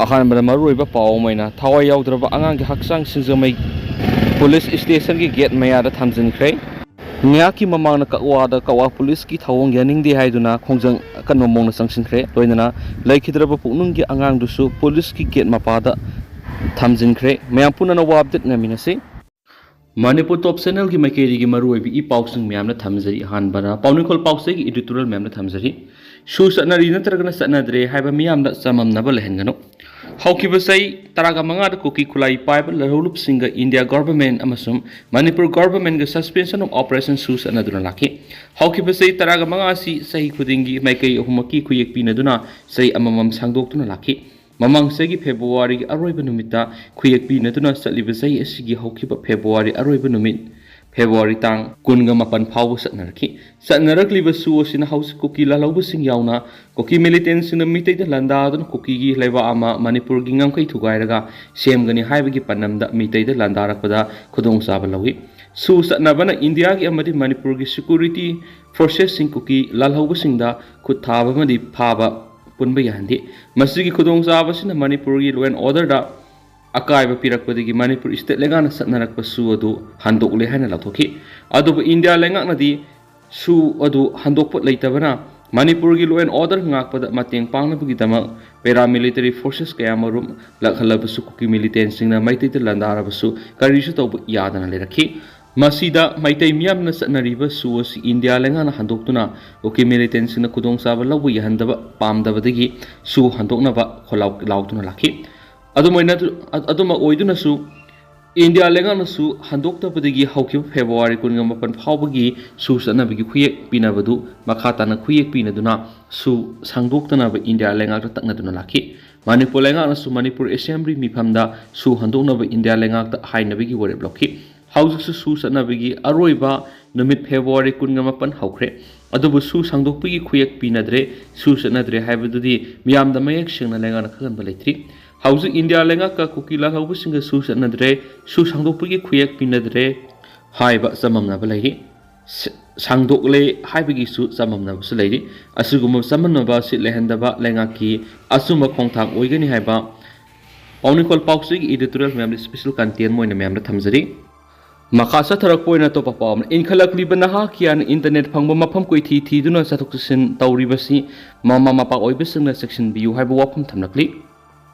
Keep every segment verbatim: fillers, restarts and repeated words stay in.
ꯑꯍꯥꯟꯕꯗ ꯃꯔꯨꯑꯣꯏꯕ ꯄꯥꯎ ꯑꯃ ꯑꯣꯏꯅ ꯊꯋꯥꯏ ꯌꯥꯎꯗ꯭ꯔꯕ ꯑꯉꯥꯡꯒꯤ ꯍꯛꯆꯥꯡ ꯁꯤꯡꯖꯃꯩ ꯄꯨꯂꯤꯁ ꯁ꯭ꯇꯦꯁꯟꯒꯤ ꯒꯦꯠ ꯃꯌꯥꯗ ꯊꯝꯖꯤꯟꯈ꯭ꯔꯦ꯫ ꯉꯥꯏꯍꯥꯛꯀꯤ ꯃꯃꯥꯡꯗ ꯀꯛꯋꯥꯗ ꯀꯛꯋꯥ ꯄꯨꯂꯤꯁꯀꯤ ꯊꯧꯑꯣꯡ ꯌꯥꯅꯤꯡꯗꯦ ꯍꯥꯏꯗꯨꯅ ꯈꯣꯡꯖꯪ ꯑꯀꯟꯕ ꯃꯑꯣꯡꯗ ꯆꯪꯁꯤꯟꯈ꯭ꯔꯦ꯫ ꯂꯣꯏꯅꯅ ꯂꯩꯈꯤꯗ꯭ꯔꯕ ꯄꯨꯛꯅꯨꯡꯒꯤ ꯑꯉꯥꯡꯗꯨꯁꯨ ꯄꯨꯂꯤꯁꯀꯤ ꯒꯦꯠ ꯃꯄꯥꯗ ꯊꯝꯖꯤꯟꯈ꯭ꯔꯦ꯫ ꯃꯌꯥꯝ ꯄꯨꯝꯅꯃꯛ ꯋꯥ ꯑꯞꯗꯦꯠ ꯉꯥꯏꯃꯤꯟꯅꯁꯤ꯫ ꯃꯅꯤꯄꯨꯔ ꯇꯣꯞ ꯆꯦꯅꯦꯜꯒꯤ ꯃꯥꯏꯀꯩꯗꯒꯤ ꯃꯔꯨꯑꯣꯏꯕ ꯏ ꯄꯥꯎꯁꯤꯡ ꯃꯌꯥꯝꯅ ꯊꯝꯖꯔꯤ꯫ ꯑꯍꯥꯟꯕꯗ ꯄꯥꯎꯅꯤꯡꯈꯣꯜ ꯄꯥꯎꯆꯦꯒꯤ ꯏꯗꯤꯇꯣꯔꯤꯌꯦꯜ ꯃꯌꯥꯝꯅ ꯊꯝꯖꯔꯤ꯫ ꯁꯨ ꯆꯠꯅꯔꯤ ꯅꯠꯇ꯭ꯔꯒꯅ ꯆꯠꯅꯗ꯭ꯔꯦ ꯍꯥꯏꯕ ꯃꯤꯌꯥꯝꯗ ꯆꯃꯝꯅꯕ ꯂꯩꯍꯟꯒꯅꯨ꯫ ꯍꯧꯈꯤꯕ ꯆꯍꯤ ꯇꯔꯥꯒ ꯃꯉꯥꯗ ꯀꯨꯀꯤ ꯈꯨꯠꯂꯥꯏ ꯄꯥꯏꯕ ꯂꯧꯍꯧꯂꯨꯞꯁꯤꯡꯒ ꯏꯟꯗꯤꯌꯥ ꯒꯣꯚꯔꯟꯃꯦꯟ ꯑꯃꯁꯨꯡ ꯃꯅꯤꯄꯨꯔ ꯒꯣꯚꯔꯟꯃꯦꯟꯒ ꯁꯁꯄꯦꯟꯁꯟ ꯑꯣꯐ ꯑꯣꯄꯔꯦꯁꯟ ꯁꯨ ꯆꯠꯅꯗꯨꯅ ꯂꯥꯛꯈꯤ꯫ ꯍꯧꯈꯤꯕ ꯆꯍꯤ ꯇꯔꯥꯒ ꯃꯉꯥ ꯑꯁꯤ ꯆꯍꯤ ꯈꯨꯗꯤꯡꯒꯤ ꯃꯥꯏꯀꯩ ꯑꯍꯨꯝꯃꯛꯀꯤ ꯈꯨꯌꯦꯛ ꯄꯤꯅꯗꯨꯅ ꯆꯍꯤ ꯑꯃꯃꯝ ꯁꯥꯡꯗꯣꯛꯇꯨꯅ ꯂꯥꯛꯈꯤ꯫ ꯃꯃꯥꯡ ꯆꯍꯤꯒꯤ ꯐꯦꯕ꯭ꯔꯨꯋꯥꯔꯤꯒꯤ ꯑꯔꯣꯏꯕ ꯅꯨꯃꯤꯠꯇ ꯈꯨꯌꯦꯛ ꯄꯤꯅꯗꯨꯅ ꯆꯠꯂꯤꯕ ꯆꯍꯤ ꯑꯁꯤꯒꯤ ꯍꯧꯈꯤꯕ ꯐꯦꯕ꯭ꯔꯨꯋꯥꯔꯤ ꯑꯔꯣꯏꯕ ꯅꯨꯃꯤꯠ, ꯐꯦꯕ꯭ꯔꯨꯋꯥꯔꯤ ꯇꯥꯡ ꯀꯨꯟꯒ ꯃꯥꯄꯟ ꯐꯥꯎꯕ ꯆꯠꯅꯔꯛꯈꯤ꯫ ꯆꯠꯅꯔꯛꯂꯤꯕ ꯁꯨ ꯑꯁꯤꯅ ꯍꯧꯖꯤꯛ ꯀꯨꯀꯤ ꯂꯥꯜꯍꯧꯕꯁꯤꯡ ꯌꯥꯎꯅ ꯀꯨꯀꯤ ꯃꯤꯂꯤꯇꯦꯟꯁꯤꯡꯅ ꯃꯤꯇꯩꯗ ꯂꯥꯟꯗꯥꯗꯨꯅ ꯀꯨꯀꯤꯒꯤ ꯂꯩꯕꯥꯛ ꯑꯃ ꯃꯅꯤꯄꯨꯔꯒꯤ ꯉꯝꯈꯩ ꯊꯨꯒꯥꯏꯔꯒ ꯁꯦꯝꯒꯅꯤ ꯍꯥꯏꯕꯒꯤ ꯄꯥꯟꯗꯝꯗ ꯃꯤꯇꯩꯗ ꯂꯥꯟꯗꯥꯔꯛꯄꯗ ꯈꯨꯗꯣꯡꯆꯥꯕ ꯂꯧꯏ꯫ ꯁꯨ ꯆꯠꯅꯕꯅ ꯏꯟꯗꯤꯌꯥꯒꯤ ꯑꯃꯗꯤ ꯃꯅꯤꯄꯨꯔꯒꯤ ꯁꯦꯀ꯭ꯌꯨꯔꯤꯇꯤ ꯐꯣꯔꯁꯦꯁꯁꯤꯡ ꯀꯨꯀꯤ ꯂꯥꯜꯍꯧꯕꯁꯤꯡꯗ ꯈꯨꯠ ꯊꯥꯕ ꯑꯃꯗꯤ ꯐꯥꯕ ꯄꯨꯟꯕ ꯌꯥꯍꯟꯗꯦ꯫ ꯃꯁꯤꯒꯤ ꯈꯨꯗꯣꯡꯆꯥꯕ ꯑꯁꯤꯅ ꯃꯅꯤꯄꯨꯔꯒꯤ ꯂꯣ ꯑꯦꯟ ꯑꯣꯔꯗꯔꯗ ꯑꯀꯥꯏꯕ ꯄꯤꯔꯛꯄꯗꯒꯤ ꯃꯅꯤꯄꯨꯔ ꯁ꯭ꯇꯦꯠ ꯂꯩꯉꯥꯛꯅ ꯆꯠꯅꯔꯛꯄ ꯁꯨ ꯑꯗꯨ ꯍꯟꯗꯣꯛꯂꯦ ꯍꯥꯏꯅ ꯂꯥꯎꯊꯣꯛꯈꯤ꯫ ꯑꯗꯨꯕꯨ ꯏꯟꯗꯤꯌꯥ ꯂꯩꯉꯥꯛꯅꯗꯤ ꯁꯨ ꯑꯗꯨ ꯍꯟꯗꯣꯛꯄ ꯂꯩꯇꯕꯅ ꯃꯅꯤꯄꯨꯔꯒꯤ ꯂꯣ ꯑꯦꯟ ꯑꯣꯔꯗꯔ ꯉꯥꯛꯄꯗ ꯃꯇꯦꯡ ꯄꯥꯡꯅꯕꯒꯤꯗꯃꯛ ꯄꯦꯔꯥꯃꯤꯂꯤꯇꯔꯤ ꯐꯣꯔꯁꯦꯁ ꯀꯌꯥꯃꯔꯨꯝ ꯂꯥꯛꯍꯜꯂꯕꯁꯨ ꯀꯨꯀꯤ ꯃꯤꯂꯤꯇꯦꯟꯁꯤꯡꯅ ꯃꯩꯇꯩꯗ ꯂꯥꯟꯗꯥꯔꯕꯁꯨ ꯀꯔꯤꯁꯨ ꯇꯧꯕ ꯌꯥꯗꯅ ꯂꯩꯔꯛꯈꯤ꯫ ꯃꯁꯤꯗ ꯃꯩꯇꯩ ꯃꯤꯌꯥꯝꯅ ꯆꯠꯅꯔꯤꯕ ꯁꯨ ꯑꯁꯤ ꯏꯟꯗꯤꯌꯥ ꯂꯩꯉꯥꯛꯅ ꯍꯟꯗꯣꯛꯇꯨꯅ ꯀꯨꯀꯤ ꯃꯤꯂꯤꯇꯦꯟꯁꯤꯡꯅ ꯈꯨꯗꯣꯡꯆꯥꯕ ꯂꯧꯕ ꯌꯥꯍꯟꯗꯕ ꯄꯥꯝꯗꯕꯗꯒꯤ ꯁꯨ ꯍꯟꯗꯣꯛꯅꯕ ꯈꯣꯜꯂꯥꯎ ꯂꯥꯎꯗꯨꯅ ꯂꯥꯛꯈꯤ꯫ ꯑꯗꯨꯃꯥꯏꯅ ꯑꯗꯨꯃꯛ ꯑꯣꯏꯗꯨꯅꯁꯨ ꯏꯟꯗꯤꯌꯥ ꯂꯩꯉꯥꯛꯅꯁꯨ ꯍꯟꯗꯣꯛꯇꯕꯗꯒꯤ ꯍꯧꯈꯤꯕ ꯐꯦꯕ꯭ꯔꯨꯋꯥꯔꯤ ꯀꯨꯟꯒ ꯃꯥꯄꯟ ꯐꯥꯎꯕꯒꯤ ꯁꯨ ꯆꯠꯅꯕꯒꯤ ꯈꯨꯌꯦꯛ ꯄꯤꯅꯕꯗꯨ ꯃꯈꯥ ꯇꯥꯅ ꯈꯨꯌꯦꯛ ꯄꯤꯅꯗꯨꯅ ꯁꯨ ꯁꯥꯡꯗꯣꯛꯇꯅꯕ ꯏꯟꯗꯤꯌꯥ ꯂꯩꯉꯥꯛꯇ ꯇꯛꯅꯗꯨꯅ ꯂꯥꯛꯈꯤ꯫ ꯃꯅꯤꯄꯨꯔ ꯂꯩꯉꯥꯛꯅꯁꯨ ꯃꯅꯤꯄꯨꯔ ꯑꯦꯁꯦꯝꯕ꯭ꯂꯤ ꯃꯤꯐꯝꯗ ꯁꯨ ꯍꯟꯗꯣꯛꯅꯕ ꯏꯟꯗꯤꯌꯥ ꯂꯩꯉꯥꯛꯇ ꯍꯥꯏꯅꯕꯒꯤ ꯋꯥꯔꯦꯞ ꯂꯧꯈꯤ꯫ ꯍꯧꯖꯤꯛꯁꯨ ꯁꯨ ꯆꯠꯅꯕꯒꯤ ꯑꯔꯣꯏꯕ ꯅꯨꯃꯤꯠ ꯐꯦꯕ꯭ꯔꯨꯋꯥꯔꯤ ꯀꯨꯟꯒ ꯃꯥꯄꯟ ꯍꯧꯈ꯭ꯔꯦ꯫ ꯑꯗꯨꯕꯨ ꯁꯨ ꯁꯥꯡꯗꯣꯛꯄꯒꯤ ꯈꯨꯌꯦꯛ ꯄꯤꯅꯗ꯭ꯔꯦ, ꯁꯨ ꯆꯠꯅꯗ꯭ꯔꯦ ꯍꯥꯏꯕꯗꯨꯗꯤ ꯃꯤꯌꯥꯝꯗ ꯃꯌꯦꯛ ꯁꯦꯡꯅ ꯂꯩꯉꯥꯛꯅ ꯈꯪꯍꯟꯕ ꯂꯩꯇ꯭ꯔꯤ꯫ ꯍꯧꯖꯤꯛ ꯏꯟꯗꯤꯌꯥ ꯂꯩꯉꯥꯛꯀ ꯀꯨꯀꯤ ꯂꯥꯜꯍꯧꯕꯁꯤꯡꯒ ꯁꯨ ꯆꯠꯅꯗ꯭ꯔꯦ, ꯁꯨ ꯁꯥꯡꯗꯣꯛꯄꯒꯤ ꯈꯨꯌꯦꯛ ꯄꯤꯅꯗ꯭ꯔꯦ ꯍꯥꯏꯕ ꯆꯃꯝꯅꯕ ꯂꯩꯔꯤ꯫ ꯁ-, ꯁꯥꯡꯗꯣꯛꯂꯦ ꯍꯥꯏꯕꯒꯤꯁꯨ ꯆꯃꯝꯅꯕꯁꯨ ꯂꯩꯔꯤ꯫ ꯑꯁꯤꯒꯨꯝꯕ ꯆꯃꯝꯅꯕ ꯑꯁꯤ ꯂꯩꯍꯟꯗꯕ ꯂꯩꯉꯥꯛꯀꯤ ꯑꯆꯨꯝꯕ ꯈꯣꯡꯊꯥꯡ ꯑꯣꯏꯒꯅꯤ ꯍꯥꯏꯕ ꯄꯥꯎꯅꯤꯡꯈꯣꯜ ꯄꯥꯎꯆꯦꯒꯤ editorial ꯃꯌꯥꯝꯗ special content ꯑꯣꯏꯅ ꯃꯌꯥꯝꯗ ꯊꯝꯖꯔꯤ꯫ ꯃꯈꯥ ꯆꯠꯊꯔꯛꯄ ꯑꯣꯏꯅ ꯑꯇꯣꯞꯄ ꯄꯥꯎ ꯑꯃꯅ, ꯏꯟꯈꯠꯂꯛꯂꯤꯕ ꯅꯍꯥ ꯀꯌꯥꯅ internet ꯐꯪꯕ ꯃꯐꯝ ꯀꯣꯏꯊꯤ ꯊꯤꯗꯨꯅ ꯆꯠꯊꯣꯛ ꯆꯠꯁꯤꯟ ꯇꯧꯔꯤꯕꯁꯤ ꯃꯃꯥ ꯃꯄꯥ ꯑꯣꯏꯕꯁꯤꯡꯅ ꯆꯦꯛꯁꯤꯟꯕꯤꯌꯨ ꯍꯥꯏꯕ ꯋꯥꯐꯝ ꯊꯝꯂꯛꯂꯤ꯫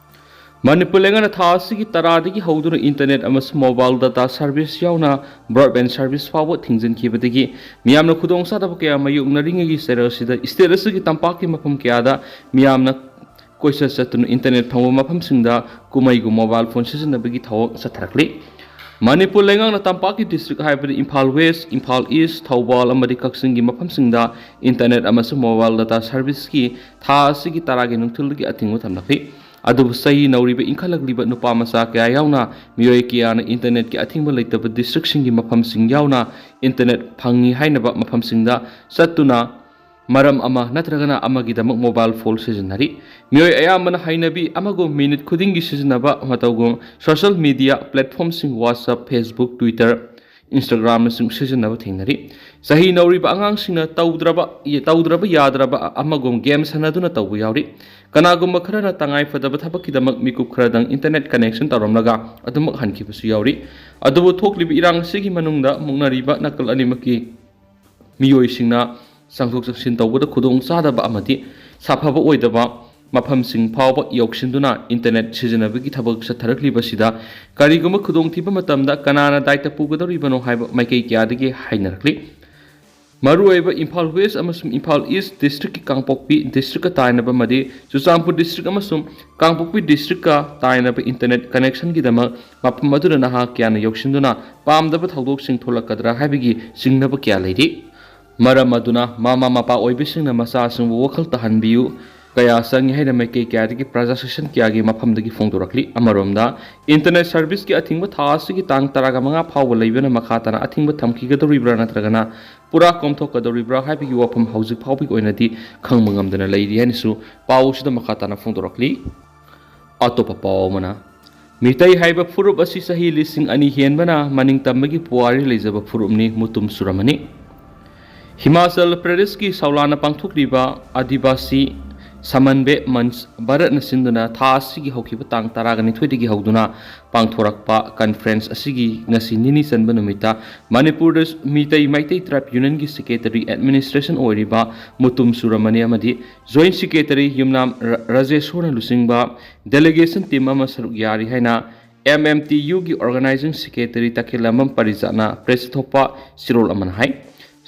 ꯃꯅꯤꯄꯨꯔ ꯂꯩꯉꯥꯛꯅ ꯊꯥ ꯑꯁꯤꯒꯤ ꯇꯔꯥꯗꯒꯤ ꯍꯧꯗꯨꯅ internet ꯑꯃꯁꯨꯡ mobile data service ꯌꯥꯎꯅ broadband service ꯐꯥꯎꯕ ꯊꯤꯡꯖꯤꯟꯈꯤꯕꯗꯒꯤ ꯃꯤꯌꯥꯝꯅ ꯈꯨꯗꯣꯡꯆꯥꯗꯕ ꯀꯌꯥ ꯃꯥꯌꯣꯛꯅꯔꯤꯉꯩꯒꯤ ꯆꯩꯔꯛ ꯑꯁꯤꯗ state ꯑꯁꯤꯒꯤ ꯇꯝꯄꯥꯛꯀꯤ ꯃꯐꯝ ꯀꯌꯥꯗ ꯃꯤꯌꯥꯝꯅ ꯀꯣꯏꯆꯠ ꯆꯠꯇꯨꯅ internet ꯐꯪꯕ ꯃꯐꯝꯁꯤꯡꯗ ꯀꯨꯝꯍꯩꯒꯨꯝ mobile phone ꯁꯤꯖꯤꯟꯅꯕꯒꯤ ꯊꯧꯑꯣꯡ ꯆꯠꯊꯔꯛꯂꯤ꯫ ꯃꯅꯤꯄꯨꯔ ꯂꯩꯉꯥꯛꯅ ꯇꯝꯄꯥꯛꯀꯤ district ꯍꯥꯏꯕꯗꯤ ꯏꯝꯐꯥꯜ West, ꯏꯝꯐꯥꯜ East, ꯊꯧꯕꯥꯜ ꯑꯃꯗꯤ ꯀꯛꯆꯤꯡꯒꯤ ꯃꯐꯝꯁꯤꯡꯗ internet ꯑꯃꯁꯨꯡ mobile data serviceꯀꯤ ꯊꯥ ꯑꯁꯤꯒꯤ ꯇꯔꯥꯒꯤ ꯅꯨꯡꯊꯤꯜꯗꯒꯤ ꯑꯊꯤꯡꯕ ꯊꯝꯂꯛꯂꯤ꯫ ꯑꯗꯨꯕꯨ ꯆꯍꯤ ꯅꯧꯔꯤꯕ ꯏꯟꯈꯠꯂꯛꯂꯤꯕ ꯅꯨꯄꯥ ꯃꯆꯥ ꯀꯌꯥ ꯌꯥꯎꯅ ꯃꯤꯑꯣꯏ ꯀꯌꯥꯅ internetꯀꯤ ꯑꯊꯤꯡꯕ ꯂꯩꯇꯕ districtꯁꯤꯡꯒꯤ ꯃꯐꯝꯁꯤꯡ ꯌꯥꯎꯅ internet ꯐꯪꯏ ꯍꯥꯏꯅꯕ ꯃꯐꯝꯁꯤꯡꯗ ꯆꯠꯇꯨꯅ ꯃꯔꯝ ꯑꯃ ꯅꯠꯇ꯭ꯔꯒꯅ ꯑꯃꯒꯤꯗꯃꯛ mobile phone ꯁꯤꯖꯤꯟꯅꯔꯤ꯫ ꯃꯤꯑꯣꯏ ꯑꯌꯥꯝꯕꯅ ꯍꯩꯅꯕꯤ ꯑꯃꯒꯨꯝ minute ꯈꯨꯗꯤꯡꯒꯤ ꯁꯤꯖꯤꯟꯅꯕ ꯃꯇꯧꯒꯨꯝ social media platformꯁꯤꯡ WhatsApp, Facebook, Twitter, Instagramꯅꯆꯤꯡꯕ ꯁꯤꯖꯤꯟꯅꯕ ꯊꯦꯡꯅꯔꯤ꯫ ꯆꯍꯤ ꯅꯧꯔꯤꯕ ꯑꯉꯥꯡꯁꯤꯡꯅ ꯇꯧꯗ꯭ꯔꯕ, ꯇꯧꯗ꯭ꯔꯕ ꯌꯥꯗ꯭ꯔꯕ ꯑꯃꯒꯨꯝ game ꯁꯥꯟꯅꯗꯨꯅ ꯇꯧꯕ ꯌꯥꯎꯔꯤ꯫ ꯀꯅꯥꯒꯨꯝꯕ ꯈꯔꯅ ꯇꯉꯥꯏ ꯐꯗꯕ ꯊꯕꯛꯀꯤꯗꯃꯛ ꯃꯤꯀꯨꯞ ꯈꯔꯗꯪ internet connection ꯇꯧꯔꯝꯂꯒ ꯑꯗꯨꯃꯛ ꯍꯟꯈꯤꯕꯁꯨ ꯌꯥꯎꯔꯤ꯫ ꯑꯗꯨꯕꯨ ꯊꯣꯛꯂꯤꯕ ꯏꯔꯥꯡ ꯑꯁꯤꯒꯤ ꯃꯅꯨꯡꯗ ꯃꯨꯛꯅꯔꯤꯕ ꯅꯥꯀꯜ ꯑꯅꯤꯃꯛꯀꯤ ꯃꯤꯑꯣꯏꯁꯤꯡꯅ ꯆꯪꯊꯣꯛ ꯆꯪꯁꯤꯟ ꯇꯧꯕꯗ ꯈꯨꯗꯣꯡ ꯆꯥꯗꯕ ꯑꯃꯗꯤ ꯁꯥꯐꯕ ꯑꯣꯏꯗꯕ ꯃꯐꯝꯁꯤꯡ ꯐꯥꯎꯕ ꯌꯧꯁꯤꯟꯗꯨꯅ internet ꯁꯤꯖꯤꯟꯅꯕꯒꯤ ꯊꯕꯛ ꯆꯠꯊꯔꯛꯂꯤꯕꯁꯤꯗ ꯀꯔꯤꯒꯨꯝꯕ ꯈꯨꯗꯣꯡꯊꯤꯕ ꯃꯇꯝꯗ ꯀꯅꯥꯅ ꯗꯥꯏꯇ ꯄꯨꯒꯗꯧꯔꯤꯕꯅꯣ ꯍꯥꯏꯕ ꯃꯥꯏꯀꯩ ꯀꯌꯥꯗꯒꯤ ꯍꯥꯏꯅꯔꯛꯂꯤ꯫ ꯃꯔꯨꯑꯣꯏꯕ ꯏꯝꯐꯥꯜ West ꯑꯃꯁꯨꯡ ꯏꯝꯐꯥꯜ East districtꯀꯤ ꯀꯥꯡꯄꯣꯛꯄꯤ districtꯀ ꯇꯥꯏꯅꯕ ꯑꯃꯗꯤ ꯆꯨꯔꯆꯥꯟꯄꯨꯔ district ꯑꯃꯁꯨꯡ ꯀꯥꯡꯄꯣꯛꯄꯤ districtꯀ ꯇꯥꯏꯅꯕ internet connectionꯒꯤꯗꯃꯛ ꯃꯐꯝ ꯑꯗꯨꯗ ꯅꯍꯥ ꯀꯌꯥꯅ ꯌꯧꯁꯤꯟꯗꯨꯅ ꯄꯥꯝꯗꯕ ꯊꯧꯗꯣꯛꯁꯤꯡ ꯊꯣꯛꯂꯛꯀꯗ꯭ꯔꯥ ꯍꯥꯏꯕꯒꯤ ꯆꯤꯡꯅꯕ ꯀꯌꯥ ꯂꯩꯔꯤ꯫ ꯃꯔꯝ ꯑꯗꯨꯅ ꯃꯃꯥ ꯃꯄꯥ ꯑꯣꯏꯕꯁꯤꯡꯅ ꯃꯆꯥꯁꯤꯡꯕꯨ ꯋꯥꯈꯜ ꯇꯥꯍꯟꯕꯤꯌꯨ꯫ ꯀꯌꯥ ꯆꯪꯏ ꯍꯥꯏꯅ ꯃꯥꯏꯀꯩ ꯀꯌꯥꯗꯒꯤ ꯄ꯭ꯔꯖꯥ ꯁꯦꯛꯁꯟ ꯀꯌꯥꯒꯤ ꯃꯐꯝꯗꯒꯤ ꯐꯣꯡꯗꯣꯔꯛꯂꯤ꯫ ꯑꯃꯔꯣꯝꯗ, internet serviceꯀꯤ ꯑꯊꯤꯡꯕ ꯊꯥ ꯑꯁꯤꯒꯤ ꯇꯥꯡ ꯇꯔꯥꯒ ꯃꯉꯥ ꯐꯥꯎꯕ ꯂꯩꯕꯅ ꯃꯈꯥ ꯇꯥꯅ ꯑꯊꯤꯡꯕ ꯊꯝꯈꯤꯒꯗꯧꯔꯤꯕ꯭ꯔꯥ ꯅꯠꯇ꯭ꯔꯒꯅ ꯄꯨꯔꯥ ꯀꯣꯝꯊꯣꯛꯀꯗꯧꯔꯤꯕ꯭ꯔꯥ ꯍꯥꯏꯕꯒꯤ ꯋꯥꯐꯝ ꯍꯧꯖꯤꯛ ꯐꯥꯎꯕꯒꯤ ꯑꯣꯏꯅꯗꯤ ꯈꯪꯕ ꯉꯝꯗꯅ ꯂꯩꯔꯤ ꯍꯥꯏꯅꯁꯨ ꯄꯥꯎ ꯑꯁꯤꯗ ꯃꯈꯥ ꯇꯥꯅ ꯐꯣꯡꯗꯣꯔꯛꯂꯤ꯫ ꯑꯇꯣꯞꯄ ꯄꯥꯎ ꯑꯃꯅ, ꯃꯤꯇꯩ ꯍꯥꯏꯕ ꯐꯨꯔꯨꯞ ꯑꯁꯤ ꯆꯍꯤ ꯂꯤꯁꯤꯡ ꯑꯅꯤ ꯍꯦꯟꯕꯅ ꯃꯅꯤꯡ ꯇꯝꯕꯒꯤ ꯄꯨꯋꯥꯔꯤ ꯂꯩꯖꯕ ꯐꯨꯔꯨꯞꯅꯤ, ꯃꯨꯇꯨꯝ ꯁꯨꯔꯝꯃꯅꯤ꯫ ꯍꯤꯃꯥꯆꯜ ꯄ꯭ꯔꯗꯦꯁꯀꯤ ꯁꯥꯎꯂꯥꯅ ꯄꯥꯡꯊꯣꯛꯂꯤꯕ ꯑꯥꯗꯤꯕꯥꯁꯤ ꯁꯃꯟꯕꯦ ꯃꯟꯆ ꯚꯥꯔꯠꯅ ꯁꯤꯟꯗꯨꯅ ꯊꯥ ꯑꯁꯤꯒꯤ ꯍꯧꯈꯤꯕ ꯇꯥꯡ ꯇꯔꯥꯒ ꯅꯤꯊꯣꯏꯗꯒꯤ ꯍꯧꯗꯨꯅ ꯄꯥꯡꯊꯣꯔꯛꯄ ꯀꯟꯐꯔꯦꯟꯁ ꯑꯁꯤꯒꯤ ꯉꯁꯤ ꯅꯤꯅꯤ ꯆꯟꯕ ꯅꯨꯃꯤꯠꯇ ꯃꯅꯤꯄꯨꯔꯗ ꯃꯤꯇꯩ ꯃꯩꯇꯩ ꯇ꯭ꯔꯥꯏꯕ ꯌꯨꯅꯤꯌꯟꯒꯤ ꯁꯦꯀ꯭ꯔꯦꯇꯔꯤ ꯑꯦꯗꯃꯤꯅꯤꯁꯇ꯭ꯔꯦꯁꯟ ꯑꯣꯏꯔꯤꯕ ꯃꯨꯇꯨꯝ ꯁꯨꯔꯃꯅꯤ ꯑꯃꯗꯤ ꯖꯣꯏꯟꯠ ꯁꯦꯀ꯭ꯔꯦꯇꯔꯤ ꯌꯨꯝꯅꯥꯝ ꯔ-, ꯔꯥꯖꯦꯁꯣꯔꯅ ꯂꯨꯆꯤꯡꯕ ꯗꯦꯂꯤꯒꯦꯁꯟ ꯇꯤꯝ ꯑꯃ ꯁꯔꯨꯛ ꯌꯥꯔꯤ ꯍꯥꯏꯅ ꯑꯦꯝ ꯑꯦꯝ ꯇꯤ ꯌꯨꯒꯤ ꯑꯣꯔꯒꯅꯥꯏꯖꯤꯡ ꯁꯦꯀ꯭ꯔꯦꯇꯔꯤ ꯇꯈꯦꯜꯂꯝꯕꯝ ꯄꯔꯤꯖꯥꯠꯅ ꯄ꯭ꯔꯦꯁꯇ ꯊꯣꯛꯄ ꯆꯦꯔꯣꯜ ꯑꯃꯅ ꯍꯥꯏ꯫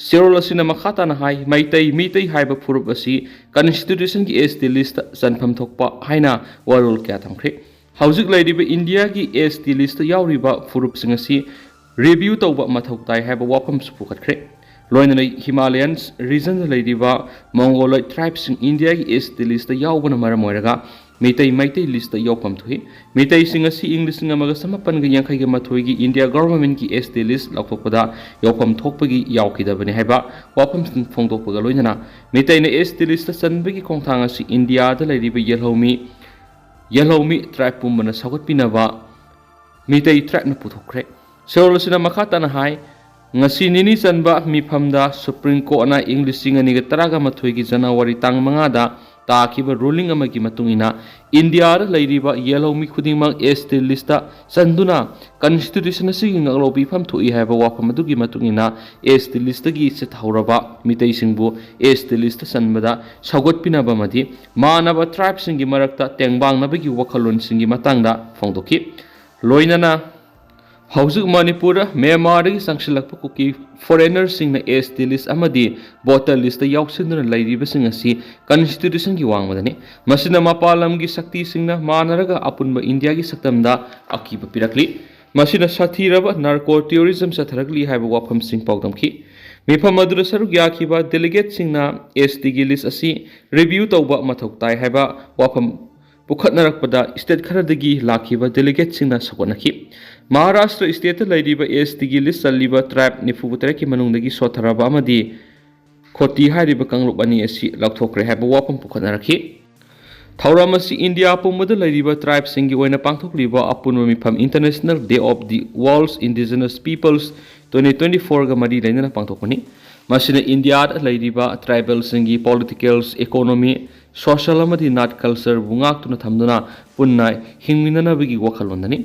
ꯆꯦꯔꯣꯜ ꯑꯁꯤꯅ ꯃꯈꯥ ꯇꯥꯅ ꯍꯥꯏ, ꯃꯩꯇꯩ, ꯃꯤꯇꯩ ꯍꯥꯏꯕ ꯐꯨꯔꯨꯞ ꯑꯁꯤ ꯀꯟꯁꯇꯤꯇ꯭ꯌꯨꯁꯟꯒꯤ ꯑꯦꯁ ꯇꯤ ꯂꯤꯁꯇ ꯆꯟꯐꯝ ꯊꯣꯛꯄ ꯍꯥꯏꯅ ꯋꯥꯔꯣꯜ ꯀꯌꯥ ꯊꯝꯈ꯭ꯔꯦ꯫ ꯍꯧꯖꯤꯛ ꯂꯩꯔꯤꯕ ꯏꯟꯗꯤꯌꯥꯒꯤ ꯑꯦꯁ ꯇꯤ ꯂꯤꯁꯇ ꯌꯥꯎꯔꯤꯕ ꯐꯨꯔꯨꯞꯁꯤꯡ ꯑꯁꯤ ꯔꯤꯚꯤꯌꯨ ꯇꯧꯕ ꯃꯊꯧ ꯇꯥꯏ ꯍꯥꯏꯕ ꯋꯥꯐꯝꯁꯨ ꯄꯨꯈꯠꯈ꯭ꯔꯦ꯫ ꯂꯣꯏꯅꯅ ꯍꯤꯃꯥꯂꯌꯟ ꯔꯤꯖꯟꯗ ꯂꯩꯔꯤꯕ ꯃꯣꯡꯒꯣꯂꯣꯏꯗ ꯇ꯭ꯔꯥꯏꯕꯁꯤꯡ ꯏꯟꯗꯤꯌꯥꯒꯤ ꯑꯦꯁ ꯇꯤ ꯂꯤꯁꯇ ꯌꯥꯎꯕꯅ ꯃꯔꯝ ꯑꯣꯏꯔꯒ ꯃꯤꯇꯩ ꯃꯩꯇꯩ ꯂꯤꯁꯇ ꯌꯥꯎꯐꯝ ꯊꯣꯛꯏ꯫ ꯃꯤꯇꯩꯁꯤꯡ ꯑꯁꯤ ꯏꯪ ꯂꯤꯁꯤꯡ ꯑꯃꯒ ꯆꯃꯥꯄꯟꯒ ꯌꯥꯡꯈꯩꯒ ꯃꯥꯊꯣꯏꯒꯤ ꯏꯟꯗꯤꯌꯥ ꯒꯚꯔꯟꯃꯦꯟꯠꯀꯤ ꯑꯦꯁ ꯇꯤ ꯂꯤꯁ ꯂꯥꯎꯊꯣꯛꯄꯗ ꯌꯥꯎꯐꯝ ꯊꯣꯛꯄꯒꯤ ꯌꯥꯎꯈꯤꯗꯕꯅꯤ ꯍꯥꯏꯕ ꯋꯥꯐꯝꯁꯤꯡ ꯐꯣꯡꯗꯣꯛꯄꯒ ꯂꯣꯏꯅꯅ ꯃꯤꯇꯩꯅ ꯑꯦꯁ ꯇꯤ ꯂꯤꯁꯇ ꯆꯟꯕꯒꯤ ꯈꯣꯡꯊꯥꯡ ꯑꯁꯤ ꯏꯟꯗꯤꯌꯥꯗ ꯂꯩꯔꯤꯕ ꯌꯦꯜꯍꯧꯃꯤ, ꯌꯦꯜꯍꯧꯃꯤ ꯇ꯭ꯔꯥꯏꯕ ꯄꯨꯝꯕꯅ ꯁꯧꯒꯠꯄꯤꯅꯕ ꯃꯤꯇꯩ ꯇ꯭ꯔꯥꯏꯕꯅ ꯄꯨꯊꯣꯛꯈ꯭ꯔꯦ꯫ ꯆꯦꯔꯣꯜ ꯑꯁꯤꯅ ꯃꯈꯥ ꯇꯥꯅ ꯍꯥꯏ, ꯉꯁꯤ ꯅꯤꯅꯤ ꯆꯟꯕ ꯃꯤꯐꯝꯗ ꯁꯨꯄ꯭ꯔꯤꯝ ꯀꯣꯔꯠꯅ ꯏꯪ ꯂꯤꯁꯤꯡ ꯑꯅꯤꯒ ꯇꯔꯥꯒ ꯃꯥꯊꯣꯏꯒꯤ ꯖꯅꯋꯥꯔꯤ ꯇꯥꯡ ꯃꯉꯥꯗ ꯇꯥꯈꯤꯕ ꯔꯨꯂꯤꯡ ꯑꯃꯒꯤ ꯃꯇꯨꯡ ꯏꯟꯅ ꯏꯟꯗꯤꯌꯥꯗ ꯂꯩꯔꯤꯕ ꯌꯦꯜꯍꯧꯃꯤ ꯈꯨꯗꯤꯡꯃꯛ ꯑꯦꯁ ꯇꯤ ꯂꯤꯁꯇ ꯆꯟꯗꯨꯅ ꯀꯟꯁꯇꯤꯇ꯭ꯌꯨꯁꯟ ꯑꯁꯤꯒꯤ ꯉꯥꯛꯂꯧꯕ ꯏꯐꯝ ꯊꯣꯛꯏ ꯍꯥꯏꯕ ꯋꯥꯐꯝ ꯑꯗꯨꯒꯤ ꯃꯇꯨꯡ ꯏꯟꯅ ꯑꯦꯁ ꯇꯤ ꯂꯤꯁꯇꯒꯤ ꯆꯤꯠꯍꯧꯔꯕ ꯃꯤꯇꯩꯁꯤꯡꯕꯨ ꯑꯦꯁ ꯇꯤ ꯂꯤꯁꯇ ꯆꯟꯕꯗ ꯁꯧꯒꯠꯄꯤꯅꯕ ꯑꯃꯗꯤ ꯃꯥꯟꯅꯕ ꯇ꯭ꯔꯥꯏꯕꯁꯤꯡꯒꯤ ꯃꯔꯛꯇ ꯇꯦꯡꯕꯥꯡꯅꯕꯒꯤ ꯋꯥꯈꯜꯂꯣꯟꯁꯤꯡꯒꯤ ꯃꯇꯥꯡꯗ ꯐꯣꯡꯗꯣꯛꯈꯤ꯫ ꯂꯣꯏꯅꯅ ꯍꯧꯖꯤꯛ ꯃꯅꯤꯄꯨꯔꯗ ꯃ꯭ꯌꯥꯟꯃꯥꯔꯗꯒꯤ ꯆꯪꯁꯤꯜꯂꯛꯄ ꯀꯨꯀꯤ ꯐꯣꯔꯦꯅꯔꯁꯤꯡꯅ ꯑꯦꯁ ꯇꯤ ꯂꯤꯁ ꯑꯃꯗꯤ ꯚꯣꯇꯔ ꯂꯤꯁꯇ ꯌꯥꯎꯁꯤꯟꯗꯨꯅ ꯂꯩꯔꯤꯕꯁꯤꯡ ꯑꯁꯤ ꯀꯟꯁꯇꯤꯇ꯭ꯌꯨꯁꯟꯒꯤ ꯋꯥꯡꯃꯗꯅꯤ꯫ ꯃꯁꯤꯅ ꯃꯄꯥꯟ ꯂꯝꯒꯤ ꯁꯛꯇꯤꯁꯤꯡꯅ ꯃꯥꯟꯅꯔꯒ ꯑꯄꯨꯟꯕ ꯏꯟꯗꯤꯌꯥꯒꯤ ꯁꯛꯇꯝꯗ ꯑꯀꯤꯕ ꯄꯤꯔꯛꯂꯤ꯫ ꯃꯁꯤꯅ ꯁꯥꯊꯤꯔꯕ ꯅꯥꯔꯀꯣ ꯇꯦꯔꯣꯔꯤꯖꯝ ꯆꯠꯊꯔꯛꯂꯤ ꯍꯥꯏꯕ ꯋꯥꯐꯝꯁꯤꯡ ꯄꯥꯎꯗꯝꯈꯤ꯫ ꯃꯤꯐꯝ ꯑꯗꯨꯗ ꯁꯔꯨꯛ ꯌꯥꯈꯤꯕ ꯗꯦꯂꯤꯒꯦꯠꯁꯤꯡꯅ ꯑꯦꯁ ꯇꯤꯒꯤ ꯂꯤꯁ ꯑꯁꯤ ꯔꯤꯚꯤꯌꯨ ꯇꯧꯕ ꯃꯊꯧ ꯇꯥꯏ ꯍꯥꯏꯕ ꯋꯥꯐꯝ ꯄꯨꯈꯠꯅꯔꯛꯄꯗ ꯁ꯭ꯇꯦꯠ ꯈꯔꯗꯒꯤ ꯂꯥꯛꯈꯤꯕ ꯗꯦꯂꯤꯒꯦꯠꯁꯤꯡꯅ ꯁꯧꯒꯠꯅꯈꯤ꯫ ꯃꯍꯥꯔꯥꯁꯇ꯭ꯔ ꯁ꯭ꯇꯦꯠꯇ ꯂꯩꯔꯤꯕ ꯑꯦꯁ ꯇꯤꯒꯤ ꯂꯤꯁ ꯆꯜꯂꯤꯕ ꯇ꯭ꯔꯥꯏꯕ ꯅꯤꯐꯨ ꯇꯔꯦꯠꯀꯤ ꯃꯅꯨꯡꯗꯒꯤ ꯁꯣꯠꯊꯔꯕ ꯑꯃꯗꯤ ꯈꯣꯇꯤ ꯍꯥꯏꯔꯤꯕ ꯀꯥꯡꯂꯨꯞ ꯑꯅꯤ ꯑꯁꯤ ꯂꯧꯊꯣꯛꯈ꯭ꯔꯦ ꯍꯥꯏꯕ ꯋꯥꯐꯝ ꯄꯨꯈꯠꯅꯔꯛꯈꯤ꯫ ꯊꯧꯔꯝ ꯑꯁꯤ ꯏꯟꯗꯤꯌꯥ ꯄꯨꯝꯕꯗ ꯂꯩꯔꯤꯕ ꯇ꯭ꯔꯥꯏꯕꯁꯤꯡꯒꯤ ꯑꯣꯏꯅ ꯄꯥꯡꯊꯣꯛꯂꯤꯕ ꯑꯄꯨꯟꯕ ꯃꯤꯐꯝ International Day of the World's Indigenous Peoples twenty twenty fourꯒ ꯃꯔꯤ ꯂꯩꯅꯅ ꯄꯥꯡꯊꯣꯛꯄꯅꯤ꯫ ꯃꯁꯤꯅ ꯏꯟꯗꯤꯌꯥꯗ ꯂꯩꯔꯤꯕ ꯇ꯭ꯔꯥꯏꯕꯦꯜꯁꯤꯡꯒꯤ ꯄꯣꯂꯤꯇꯤꯀꯦꯜꯁ, ꯏꯀꯣꯅꯣꯃꯤ, ꯁꯣꯁꯤꯌꯦꯜ ꯑꯃꯗꯤ ꯅꯥꯠ ꯀꯜꯆꯔꯕꯨ ꯉꯥꯛꯇꯨꯅ ꯊꯝꯗꯨꯅ ꯄꯨꯟꯅ ꯍꯤꯡꯃꯤꯟꯅꯅꯕꯒꯤ ꯋꯥꯈꯜꯂꯣꯟꯗꯅꯤ꯫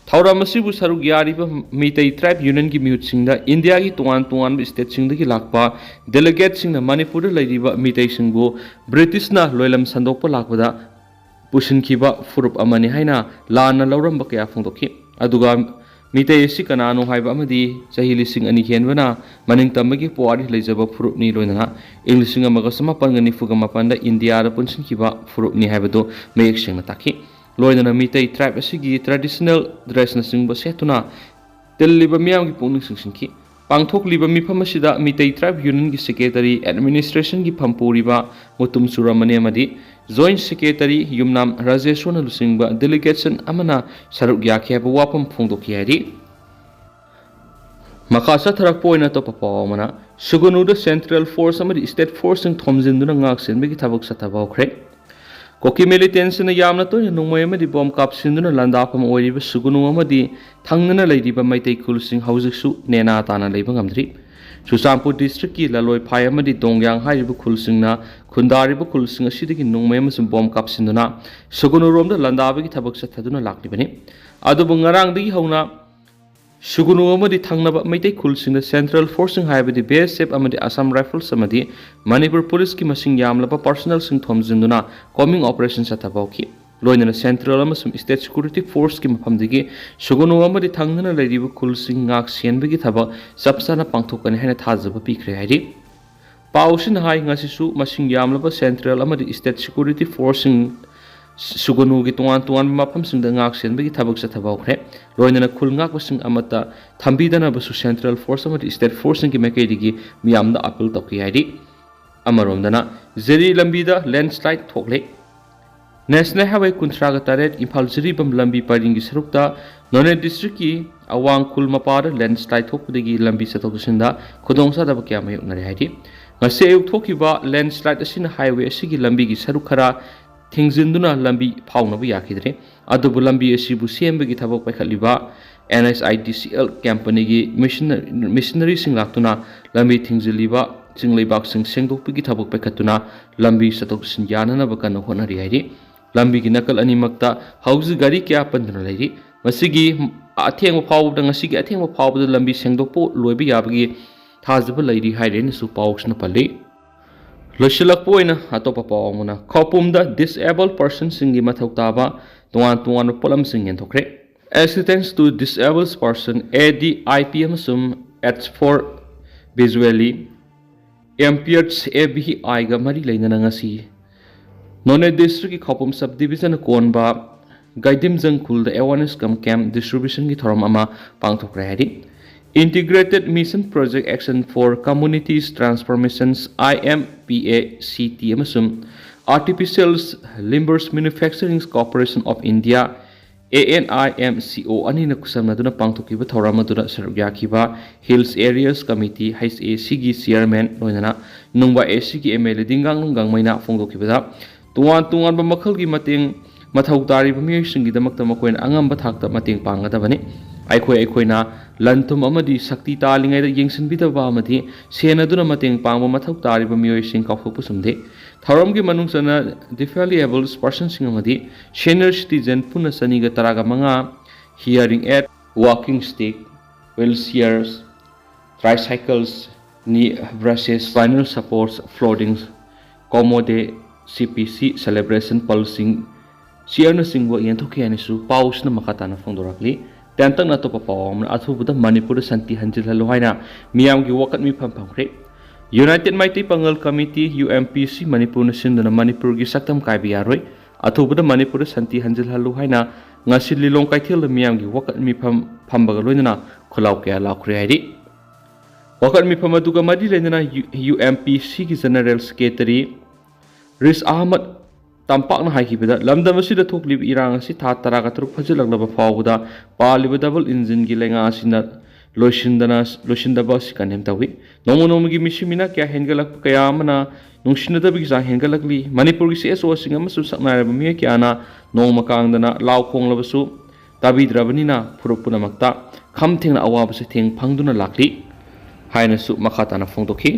ꯊꯧꯔꯝ ꯑꯁꯤꯕꯨ ꯁꯔꯨꯛ ꯌꯥꯔꯤꯕ ꯃꯤꯇꯩ ꯇ꯭ꯔꯥꯏꯕ ꯌꯨꯅꯤꯌꯟꯒꯤ ꯃꯤꯍꯨꯠꯁꯤꯡꯗ ꯏꯟꯗꯤꯌꯥꯒꯤ ꯇꯣꯉꯥꯟ ꯇꯣꯉꯥꯟꯕ ꯁ꯭ꯇꯦꯠꯁꯤꯡꯗꯒꯤ ꯂꯥꯛꯄ ꯗꯦꯂꯤꯒꯦꯠꯁꯤꯡꯅ ꯃꯅꯤꯄꯨꯔꯗ ꯂꯩꯔꯤꯕ ꯃꯤꯇꯩꯁꯤꯡꯕꯨ ꯕ꯭ꯔꯤꯇꯤꯁꯅ ꯂꯣꯏꯂꯝ ꯁꯟꯗꯣꯛꯄ ꯂꯥꯛꯄꯗ ꯄꯨꯁꯤꯟꯈꯤꯕ ꯐꯨꯔꯨꯞ ꯑꯃꯅꯤ ꯍꯥꯏꯅ ꯂꯥꯟꯅ ꯂꯧꯔꯝꯕ ꯀꯌꯥ ꯐꯣꯡꯗꯣꯛꯈꯤ꯫ ꯑꯗꯨꯒ ꯃꯤꯇꯩ ꯑꯁꯤ ꯀꯅꯥꯅꯣ ꯍꯥꯏꯕ ꯑꯃꯗꯤ ꯆꯍꯤ ꯂꯤꯁꯤꯡ ꯑꯅꯤ ꯍꯦꯟꯕꯅ ꯃꯅꯤꯡ ꯇꯝꯕꯒꯤ ꯄꯨꯋꯥꯔꯤ ꯂꯩꯖꯕ ꯐꯨꯔꯨꯞꯅꯤ, ꯂꯣꯏꯅꯅ ꯏꯪ ꯂꯤꯁꯤꯡ ꯑꯃꯒ ꯆꯃꯥꯄꯟꯒ ꯅꯤꯐꯨꯒ ꯃꯥꯄꯟꯗ ꯏꯟꯗꯤꯌꯥꯗ ꯄꯨꯟꯁꯤꯟꯈꯤꯕ ꯐꯨꯔꯨꯞꯅꯤ ꯍꯥꯏꯕꯗꯨ ꯃꯌꯦꯛ ꯁꯦꯡꯅ ꯇꯥꯛꯈꯤ꯫ ꯂꯣꯏꯅꯅ ꯃꯤꯇꯩ ꯇ꯭ꯔꯥꯏꯕ ꯑꯁꯤꯒꯤ ꯇ꯭ꯔꯦꯗꯤꯁꯅꯦꯜ ꯗ꯭ꯔꯦꯁꯅꯆꯤꯡꯕ ꯁꯦꯠꯇꯨꯅ ꯇꯤꯜꯂꯤꯕ ꯃꯤꯌꯥꯝꯒꯤ ꯄꯨꯛꯅꯤꯡ ꯆꯤꯡꯁꯤꯟꯈꯤ꯫ ꯄꯥꯡꯊꯣꯛꯂꯤꯕ ꯃꯤꯐꯝ ꯑꯁꯤꯗ ꯃꯤꯇꯩ ꯇ꯭ꯔꯥꯏꯕ ꯌꯨꯅꯤꯌꯟꯒꯤ ꯁꯦꯀ꯭ꯔꯦꯇꯔꯤ, ꯑꯦꯗꯃꯤꯅꯤꯁꯇ꯭ꯔꯦꯁꯟꯒꯤ ꯐꯝ ꯄꯨꯔꯤꯕ ꯃꯨꯇꯨꯝ ꯆꯨꯔꯥꯃꯅꯤ ꯑꯃꯗꯤ ꯖꯣꯏꯟꯠ ꯁꯦꯀ꯭ꯔꯦꯇꯔꯤ ꯌꯨꯝꯅꯥꯝ ꯔꯥꯖꯦꯁꯣꯔꯅ ꯂꯨꯆꯤꯡꯕ ꯗꯦꯂꯤꯒꯦꯠꯁꯟ ꯑꯃꯅ ꯁꯔꯨꯛ ꯌꯥꯈꯤ ꯍꯥꯏꯕ ꯋꯥꯐꯝ ꯐꯣꯡꯗꯣꯛꯈꯤ ꯍꯥꯏꯔꯤ꯫ ꯃꯈꯥ ꯆꯠꯊꯔꯛꯄ ꯑꯣꯏꯅ ꯑꯇꯣꯞꯄ ꯄꯥꯎ ꯑꯃꯅ, ꯁꯨꯒꯨꯅꯨꯗ ꯁꯦꯟꯇ꯭ꯔꯦꯜ ꯐꯣꯔꯁ ꯑꯃꯗꯤ ꯁ꯭ꯇꯦꯠ ꯐꯣꯔꯁꯁꯤꯡ ꯊꯣꯝꯖꯤꯟꯗꯨꯅ ꯉꯥꯛ ꯁꯦꯟꯕꯒꯤ ꯊꯕꯛ ꯆꯠꯊꯕ ꯍꯧꯈ꯭ꯔꯦ꯫ ꯀꯨꯀꯤ ꯃꯤꯂꯤꯇꯦꯟꯁꯤꯡꯅ ꯌꯥꯝꯅ ꯇꯣꯏꯅ ꯅꯣꯡꯃꯩ ꯑꯃꯗꯤ ꯕꯣꯝ ꯀꯥꯞꯁꯤꯟꯗꯨꯅ ꯂꯥꯟꯗꯥꯐꯝ ꯑꯣꯏꯔꯤꯕ ꯁꯨꯒꯨꯅꯨ ꯑꯃꯗꯤ ꯊꯪꯅꯅ ꯂꯩꯔꯤꯕ ꯃꯩꯇꯩ ꯈꯨꯜꯁꯤꯡ ꯍꯧꯖꯤꯛꯁꯨ ꯅꯦꯅꯥ ꯇꯥꯅ ꯂꯩꯕ ꯉꯝꯗ꯭ꯔꯤ꯫ ꯆꯨꯔꯆꯥꯟꯄꯨꯔ ꯗꯤꯁꯇ꯭ꯔꯤꯛꯀꯤ ꯂꯂꯣꯏꯐꯥꯏ ꯑꯃꯗꯤ ꯗꯣꯡꯌꯥꯡ ꯍꯥꯏꯔꯤꯕ ꯈꯨꯜꯁꯤꯡꯅ ꯈꯨꯟꯗꯥꯔꯤꯕ ꯈꯨꯜꯁꯤꯡ ꯑꯁꯤꯗꯒꯤ ꯅꯣꯡꯃꯩ ꯑꯃꯁꯨꯡ ꯕꯣꯝ ꯀꯥꯞꯁꯤꯟꯗꯨꯅ ꯁꯨꯒꯨꯅꯨꯔꯣꯝꯗ ꯂꯥꯟꯗꯥꯕꯒꯤ ꯊꯕꯛ ꯆꯠꯊꯗꯨꯅ ꯂꯥꯛꯂꯤꯕꯅꯤ꯫ ꯑꯗꯨꯕꯨ ꯉꯔꯥꯡꯗꯒꯤ ꯍꯧꯅ ꯁꯨꯒꯨꯅꯨ ꯑꯃꯗꯤ ꯊꯪꯅꯕ ꯃꯩꯇꯩ ꯈꯨꯜꯁꯤꯡꯗ ꯁꯦꯟꯇ꯭ꯔꯦꯜ ꯐꯣꯔꯁꯁꯤꯡ ꯍꯥꯏꯕꯗꯤ ꯕꯤ ꯑꯦꯁ ꯑꯦꯐ ꯑꯃꯗꯤ ꯑꯁꯥꯝ ꯔꯥꯏꯐꯜꯁ ꯑꯃꯗꯤ ꯃꯅꯤꯄꯨꯔ ꯄꯨꯂꯤꯁꯀꯤ ꯃꯁꯤꯡ ꯌꯥꯝꯂꯕ ꯄꯥꯔꯁꯣꯅꯦꯜꯁꯤꯡ ꯊꯣꯝꯖꯤꯟꯗꯨꯅ ꯀꯣꯝꯕꯤꯡ ꯑꯣꯄꯔꯦꯁꯟ ꯆꯠꯊꯕ ꯍꯧꯈꯤ꯫ ꯂꯣꯏꯅꯅ ꯁꯦꯟꯇ꯭ꯔꯦꯜ ꯑꯃꯁꯨꯡ ꯁ꯭ꯇꯦꯠ ꯁꯦꯀ꯭ꯌꯨꯔꯤꯇꯤ ꯐꯣꯔꯁꯀꯤ ꯃꯐꯝꯗꯒꯤ ꯁꯨꯒꯨꯅꯨ ꯑꯃꯗꯤ ꯊꯪꯅꯅ ꯂꯩꯔꯤꯕ ꯈꯨꯜꯁꯤꯡ ꯉꯥꯛ ꯁꯦꯟꯕꯒꯤ ꯊꯕꯛ ꯆꯞ ꯆꯥꯅ ꯄꯥꯡꯊꯣꯛꯀꯅꯤ ꯍꯥꯏꯅ ꯊꯥꯖꯕ ꯄꯤꯈ꯭ꯔꯦ ꯍꯥꯏꯔꯤ꯫ ꯄꯥꯎ ꯑꯁꯤꯅ ꯍꯥꯏ, ꯉꯁꯤꯁꯨ ꯃꯁꯤꯡ ꯌꯥꯝꯂꯕ ꯁꯦꯟꯇ꯭ꯔꯦꯜ ꯑꯃꯗꯤ ꯁ꯭ꯇꯦꯠ ꯁꯦꯀ꯭ꯌꯨꯔꯤꯇꯤ ꯐꯣꯔꯁꯁꯤꯡ ꯁꯨꯒꯨꯅꯨꯒꯤ ꯇꯣꯉꯥꯟ ꯇꯣꯉꯥꯟꯕ ꯃꯐꯝꯁꯤꯡꯗ ꯉꯥꯛ ꯁꯦꯟꯕꯒꯤ ꯊꯕꯛ ꯆꯠꯊꯕ ꯍꯧꯈ꯭ꯔꯦ꯫ ꯂꯣꯏꯅꯅ ꯈꯨꯜ ꯉꯥꯛꯄꯁꯤꯡ ꯑꯃꯠꯇ ꯊꯝꯕꯤꯗꯅꯕꯁꯨ ꯁꯦꯟꯇ꯭ꯔꯦꯜ ꯐꯣꯔꯁ ꯑꯃꯗꯤ ꯁ꯭ꯇꯦꯠ ꯐꯣꯔꯁꯁꯤꯡꯒꯤ ꯃꯥꯏꯀꯩꯗꯒꯤ ꯃꯤꯌꯥꯝꯗ ꯑꯥꯄꯤꯜ ꯇꯧꯈꯤ ꯍꯥꯏꯔꯤ꯫ ꯑꯃꯔꯣꯝꯗꯅ, ꯖꯤꯔꯤ ꯂꯝꯕꯤꯗ ꯂꯦꯟꯁꯂꯥꯏꯠ ꯊꯣꯛꯂꯦ꯫ ꯅꯦꯁꯅꯦꯜ ꯍꯥꯏꯋꯦ ꯀꯨꯟꯊ꯭ꯔꯥꯒ ꯇꯔꯦꯠ ꯏꯝꯐꯥꯜ ꯖꯤꯔꯤꯕꯥꯝ ꯂꯝꯕꯤ ꯄꯔꯤꯡꯒꯤ ꯁꯔꯨꯛꯇ ꯅꯣꯅꯦ ꯗꯤꯁꯇ꯭ꯔꯤꯛꯀꯤ ꯑꯋꯥꯡ ꯈꯨꯜ ꯃꯄꯥꯗ ꯂꯦꯟꯁꯂꯥꯏꯠ ꯊꯣꯛꯄꯗꯒꯤ ꯂꯝꯕꯤ ꯆꯠꯊꯣꯛ ꯆꯠꯁꯤꯟꯗ ꯈꯨꯗꯣꯡꯆꯥꯗꯕ ꯀꯌꯥ ꯃꯥꯌꯣꯛꯅꯔꯦ ꯍꯥꯏꯔꯤ꯫ ꯉꯁꯤ ꯑꯌꯨꯛ ꯊꯣꯛꯈꯤꯕ ꯂꯦꯟꯁꯂꯥꯏꯠ ꯑꯁꯤꯅ ꯍꯥꯏꯋꯦ ꯑꯁꯤꯒꯤ ꯂꯝꯕꯤꯒꯤ ꯁꯔꯨꯛ ꯈꯔ ꯊꯤꯡꯖꯤꯟꯗꯨꯅ ꯂꯝꯕꯤ ꯐꯥꯎꯅꯕ ꯌꯥꯈꯤꯗ꯭ꯔꯦ꯫ ꯑꯗꯨꯕꯨ ꯂꯝꯕꯤ ꯑꯁꯤꯕꯨ ꯁꯦꯝꯕꯒꯤ ꯊꯕꯛ ꯄꯥꯏꯈꯠꯂꯤꯕ and H I D C L ꯀꯝꯄꯅꯤꯒꯤ ꯃꯦꯁꯤꯅꯔꯤꯁꯤꯡ ꯂꯥꯛꯇꯨꯅ ꯂꯝꯕꯤ ꯊꯤꯡꯖꯤꯜꯂꯤꯕ ꯆꯤꯡ ꯂꯩꯕꯥꯛꯁꯤꯡ ꯁꯦꯡꯗꯣꯛꯄꯒꯤ ꯊꯕꯛ ꯄꯥꯏꯈꯠꯇꯨꯅ ꯂꯝꯕꯤ ꯆꯠꯊꯣꯛ ꯆꯠꯁꯤꯟ ꯌꯥꯅꯅꯕ ꯀꯟꯅ ꯍꯣꯠꯅꯔꯤ ꯍꯥꯏꯔꯤ꯫ ꯂꯝꯕꯤꯒꯤ ꯅꯥꯀꯜ ꯑꯅꯤꯃꯛꯇ ꯍꯧꯖꯤꯛ ꯒꯥꯔꯤ ꯀꯌꯥ ꯄꯟꯗꯨꯅ ꯂꯩꯔꯤ꯫ ꯃꯁꯤꯒꯤ ꯑꯊꯦꯡꯕ ꯐꯥꯎꯕꯗ, ꯉꯁꯤꯒꯤ ꯑꯊꯦꯡꯕ ꯐꯥꯎꯕꯗ ꯂꯝꯕꯤ ꯁꯦꯡꯗꯣꯛꯄ ꯂꯣꯏꯕ ꯌꯥꯕꯒꯤ ꯊꯥꯖꯕ ꯂꯩꯔꯤ ꯍꯥꯏꯔꯦꯅꯁꯨ ꯄꯥꯎꯁꯤꯅ ꯄꯜꯂꯤ꯫ ꯂꯣꯏꯁꯤꯜꯂꯛꯄ ꯑꯣꯏꯅ ꯑꯇꯣꯞꯄ ꯄꯥꯎ ꯑꯃꯅ, ꯈꯧꯄꯨꯝꯗ disabled personꯁꯤꯡꯒꯤ ꯃꯊꯧ ꯇꯥꯕ ꯇꯣꯉꯥꯟ ꯇꯣꯉꯥꯟꯕ ꯄꯣꯠꯂꯝꯁꯤꯡ ꯌꯦꯟꯊꯣꯛꯈ꯭ꯔꯦ꯫ Assistance to Disabled Person, A D I P, ꯑꯃꯁꯨꯡ Aids for Visually Impaired, A V I ꯒ ꯃꯔꯤ ꯂꯩꯅꯅ ꯉꯁꯤ ꯅꯣꯅꯦ ꯗꯤꯁꯇ꯭ꯔꯤꯛꯀꯤ ꯈꯧꯄꯨꯝ ꯁꯕ ꯗꯤꯕꯤꯖꯟ ꯀꯣꯟꯕ ꯒꯥꯏꯗꯤꯝꯖꯪ ꯈꯨꯜꯗ awareness cum camp distributionꯒꯤ ꯊꯧꯔꯝ ꯑꯃ ꯄꯥꯡꯊꯣꯛꯈ꯭ꯔꯦ ꯍꯥꯏꯔꯤ꯫ Integrated Mission Project Action for Communities Transformations, I M P A C T, ꯑꯃꯁꯨꯡ Artificial Limbs Manufacturing Corporation of India, A N I M C O, ꯑꯅꯤꯅ ꯈꯨꯠꯁꯝꯅꯗꯨꯅ ꯄꯥꯡꯊꯣꯛꯈꯤꯕ ꯊꯧꯔꯝ ꯑꯗꯨꯗ ꯁꯔꯨꯛ ꯌꯥꯈꯤꯕ Hills Areas Committee, H A C, ꯒꯤ chairman ꯂꯣꯏꯅꯅ ꯅꯨꯡꯕ A C ꯒꯤ M L A ꯗꯤꯡꯒꯥꯡꯂꯨꯡ ꯒꯥꯡꯃꯩꯅ ꯐꯣꯡꯗꯣꯛꯈꯤꯕꯗ, ꯇꯣꯉꯥꯟ ꯇꯣꯉꯥꯟꯕ ꯃꯈꯜꯒꯤ ꯃꯇꯦꯡ ꯃꯊꯧ ꯇꯥꯔꯤꯕ ꯃꯤꯑꯣꯏꯁꯤꯡꯒꯤꯗꯃꯛꯇ ꯃꯈꯣꯏꯅ ꯑꯉꯝꯕ ꯊꯥꯛꯇ ꯃꯇꯦꯡ ꯄꯥꯡꯒꯗꯕꯅꯤ꯫ ꯑꯩꯈꯣꯏ ꯑꯩꯈꯣꯏꯅ ꯂꯟ ꯊꯨꯝ ꯑꯃꯗꯤ ꯁꯛꯇꯤ ꯇꯥꯜꯂꯤꯉꯩꯗ ꯌꯦꯡꯁꯤꯟꯕꯤꯗꯕ ꯑꯃꯗꯤ ꯁꯦꯟ ꯑꯗꯨꯅ ꯃꯇꯦꯡ ꯄꯥꯡꯕ ꯃꯊꯧ ꯇꯥꯔꯤꯕ ꯃꯤꯑꯣꯏꯁꯤꯡ ꯀꯥꯎꯊꯣꯛꯄ ꯆꯨꯝꯗꯦ꯫ ꯊꯧꯔꯝꯒꯤ ꯃꯅꯨꯡ ꯆꯟꯅ disabled personꯁꯤꯡ ꯑꯃꯗꯤ senior citizen ꯄꯨꯟꯅ ꯆꯅꯤꯒ ꯇꯔꯥꯒ ꯃꯉꯥ hearing aid, walking stick, wheelchairs, tricycles, knee braces, spinal supports, floating commode, C P C, celebration pulsing chairꯅꯆꯤꯡꯕ ꯌꯦꯟꯊꯣꯛꯈꯤ ꯍꯥꯏꯅꯁꯨ ꯄꯥꯎꯁꯤꯅ ꯃꯈꯥ ꯇꯥꯅ ꯐꯣꯡꯗꯣꯔꯛꯂꯤ꯫ ꯇꯦꯟꯇꯛꯅ ꯑꯇꯣꯞꯄ ꯄꯥꯎ ꯑꯃꯅ, ꯑꯊꯨꯕꯗ ꯃꯅꯤꯄꯨꯔꯗ ꯁꯥꯟꯇꯤ ꯍꯟꯖꯤꯜꯍꯜꯂꯨ ꯍꯥꯏꯅ ꯃꯤꯌꯥꯝꯒꯤ ꯋꯥꯀꯠ ꯃꯤꯐꯝ ꯐꯝꯈ꯭ꯔꯦ꯫ United Meitei Pangal Committee, U M P C, ꯃꯅꯤꯄꯨꯔꯅ ꯁꯤꯟꯗꯨꯅ ꯃꯅꯤꯄꯨꯔꯒꯤ ꯁꯛꯇꯝ ꯀꯥꯏꯕ ꯌꯥꯔꯣꯏ, ꯑꯊꯨꯕꯗ ꯃꯅꯤꯄꯨꯔꯗ ꯁꯥꯟꯇꯤ ꯍꯟꯖꯤꯜꯍꯜꯂꯨ ꯍꯥꯏꯅ ꯉꯁꯤ ꯂꯤꯂꯣꯡ ꯀꯩꯊꯦꯜꯗ ꯃꯤꯌꯥꯝꯒꯤ ꯋꯥꯀꯠ ꯃꯤꯐꯝ ꯐꯝꯕꯒ ꯂꯣꯏꯅꯅ ꯈꯨꯜꯂꯥꯎ ꯀꯌꯥ ꯂꯥꯎꯈ꯭ꯔꯦ ꯍꯥꯏꯔꯤ꯫ ꯋꯥꯀꯠ ꯃꯤꯐꯝ ꯑꯗꯨꯒ ꯃꯔꯤ ꯂꯩꯅꯅ ꯌꯨ-, UMPCꯒꯤ General Secretary ꯔꯤꯁ ꯑꯍꯃꯗ ꯇꯝꯄꯥꯛꯅ ꯍꯥꯏꯈꯤꯕꯗ, ꯂꯝꯗꯝ ꯑꯁꯤꯗ ꯊꯣꯛꯂꯤꯕ ꯏꯔꯥꯡ ꯑꯁꯤ ꯊꯥ ꯇꯔꯥꯒ ꯇꯔꯨꯛ ꯐꯥꯖꯤꯜꯂꯛꯂꯕ ꯐꯥꯎꯕꯗ ꯄꯥꯜꯂꯤꯕ double engineꯒꯤ ꯂꯩꯉꯥꯛ ꯑꯁꯤꯅ ꯂꯣꯏꯁꯤꯟꯗꯅ, ꯂꯣꯏꯁꯤꯟꯗꯕ ꯑꯁꯤ condemn ꯇꯧꯏ꯫ ꯅꯣꯡꯃ ꯅꯣꯡꯃꯒꯤ ꯃꯤꯁꯤ ꯃꯤꯅꯥ ꯀꯌꯥ ꯍꯦꯟꯒꯠꯂꯛꯄ ꯀꯌꯥ ꯑꯃꯅ ꯅꯨꯡꯁꯤꯅꯗꯕꯒꯤ ꯆꯥꯡ ꯍꯦꯟꯒꯠꯂꯛꯂꯤ꯫ ꯃꯅꯤꯄꯨꯔꯒꯤ CSOꯁꯤꯡ ꯑꯃꯁꯨꯡ ꯁꯛꯅꯥꯏꯔꯕ ꯃꯤꯑꯣꯏ ꯀꯌꯥꯅ ꯅꯣꯡꯃ ꯀꯥꯡꯗꯅ ꯂꯥꯎ ꯈꯣꯡꯂꯕꯁꯨ, ꯇꯥꯕꯤꯗ꯭ꯔꯕꯅꯤꯅ ꯐꯨꯔꯨꯞ ꯄꯨꯝꯅꯃꯛꯇ ꯈꯝ ꯊꯦꯡꯅ ꯑꯋꯥꯕꯁꯦ ꯊꯦꯡ ꯐꯪꯗꯨꯅ ꯂꯥꯛꯂꯤ ꯍꯥꯏꯅꯁꯨ ꯃꯈꯥ ꯇꯥꯅ ꯐꯣꯡꯗꯣꯛꯈꯤ꯫